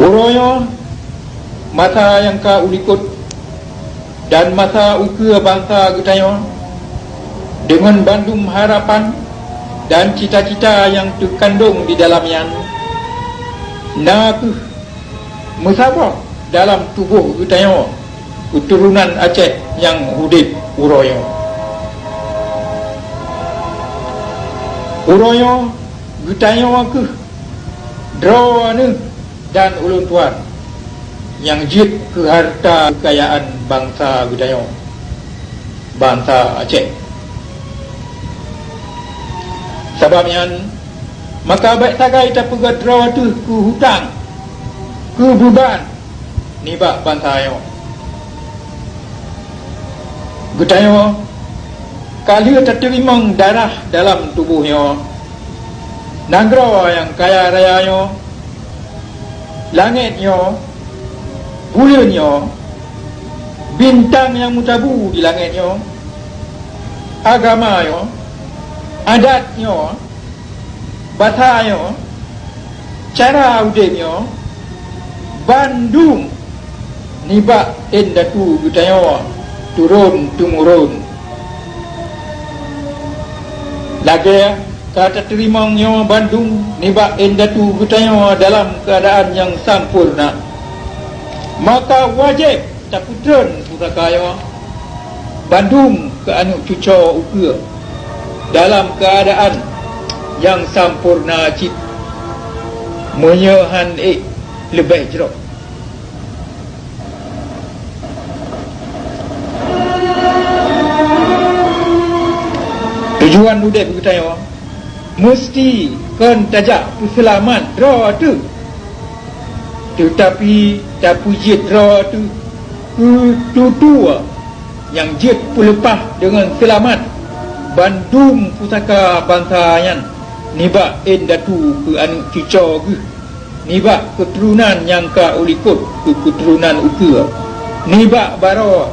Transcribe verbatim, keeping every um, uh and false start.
Uroe nyoe, masa nyang ka u likot dan masa ukeue bansa geutanyoe, deungon bandum harapan dan cita-cita nyang teukandong di dalam nyan, na kheueh meusaboh dalam tuboh geutanyoe keuturonan Aceh nyang udeb uroe nyoe. Uroe nyoe geutanyoe kheueh droeneuh dan ulôn tuan nyang jeuet keu hareuta keukayaan bansa geutanyoe, bansa Aceh. Sabab nyan, maka bék sagai tapeugét droe teuh keu hutang, keu beuban nibak bansa nyoe. Geutanyoe ka lheueh tateurimong darah dalam tuboh nyoe, nanggroe nyang kaya raya nyoe, langét nyoe, buleuen nyoe, bintang nyang meutabu di langét nyoe, agama nyoe, adat nyoe, basa nyoe, cara udeb nyoe, bandum nibak indatu geutanyoe turon-teumurôn. Lagée ka tateurimong nyoe bandum nibak indatu geutanyoe dalam keuadaan nyang sampoereuna, maka wajéb tapeutreun pusaka nyoe bandum keu aneuk cucoe ukeue dalam keuadaan nyang sampoereuna cit, meunyoe han ék leubeh jroh. Tujuan udeb geutanyoe musti kon tajak peuseulamat droe teuh, teutapi tapeujeuet droe teuh keu tutoe nyang jeuet peuleupah deungon seulamat bandum pusaka bansa nyan nibak indatu keu aneuk cucoe geuh, nibak keuturonan nyang ka u likot keu keuturonan ukeue, nibak baroe